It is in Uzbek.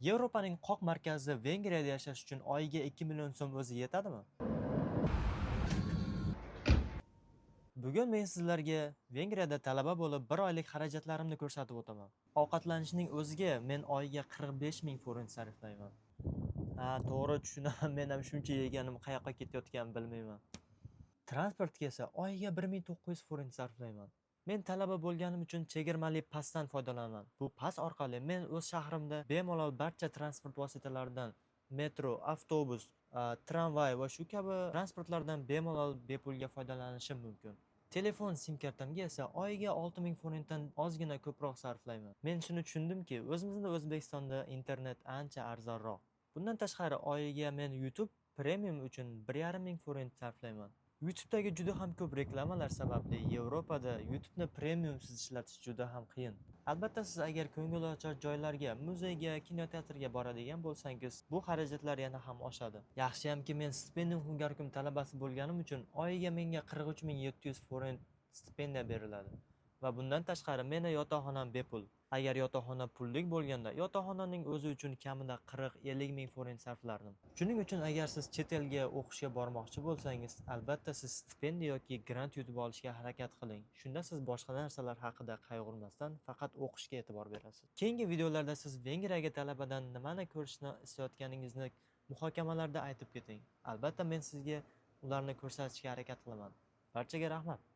Yevropaning qoq markazi Vengriyada yashash uchun oyiga 2 million so'm o'zi yetadimi? Bugun men sizlarga Vengriyada talaba bo'lib bir oylik xarajatlarimni ko'rsatib o'taman. Ovqatlanishning o'ziga men oyiga 45 ming forint sarflayman. Ha, to'g'ri tushunaman, men ham shuncha yeganim qayoqqa ketayotganini bilmayman. Transportga esa oyiga 1900 forint sarflayman. Men talaba bo'lganim uchun chegirmali passdan foydalanaman. Bu pass orqali men o'z shahrimda bemalol barcha transport vositalaridan: metro, avtobus, tramvay va shu kabi transportlardan bemalol bepulga foydalanishim mumkin. Telefon sim kartamga esa oyiga 6000 forintdan ozgina ko'proq sarflayman. Men shuni tushundimki, o'zimizni O'zbekistonda internet ancha arzonroq. Bundan tashqari, oyiga men YouTube Premium uchun 1,5 ming forint sarflayman. YouTube'dagi juda ham ko'p reklamalar sababli Yevropada YouTube'ni premiumsiz ishlatish juda ham qiyin. Albatta, siz agar ko'ngilochar joylarga, muzeyga, kinoteatrga boradigan bo'lsangiz, bu xarajatlar yana ham oshadi. Yaxshiyamki, men Stipendium Hungaricum talabasi bo'lganim uchun oyiga menga 43 700 forint stipendiya beriladi. Va bundan tashqari meni yotoqxonam bepul. Agar yotoqxona pullik bo'lganda, yotoqxonaning o'zi uchun kamida 40-50 ming forint sarflardim. Shuning uchun agar siz chet elga o'qishga bormoqchi bo'lsangiz, albatta siz stipendiya yoki grant yutib olishga harakat qiling. Shunda siz boshqa narsalar haqida qayg'urmasdan faqat o'qishga e'tibor berasiz. Keyingi videolarda siz Vengriyaga talabadan nimani ko'rishni istayotganingizni muhokamalarda aytib keting. Albatta, men sizga ularni ko'rsatishga harakat qilaman. Barchaga rahmat.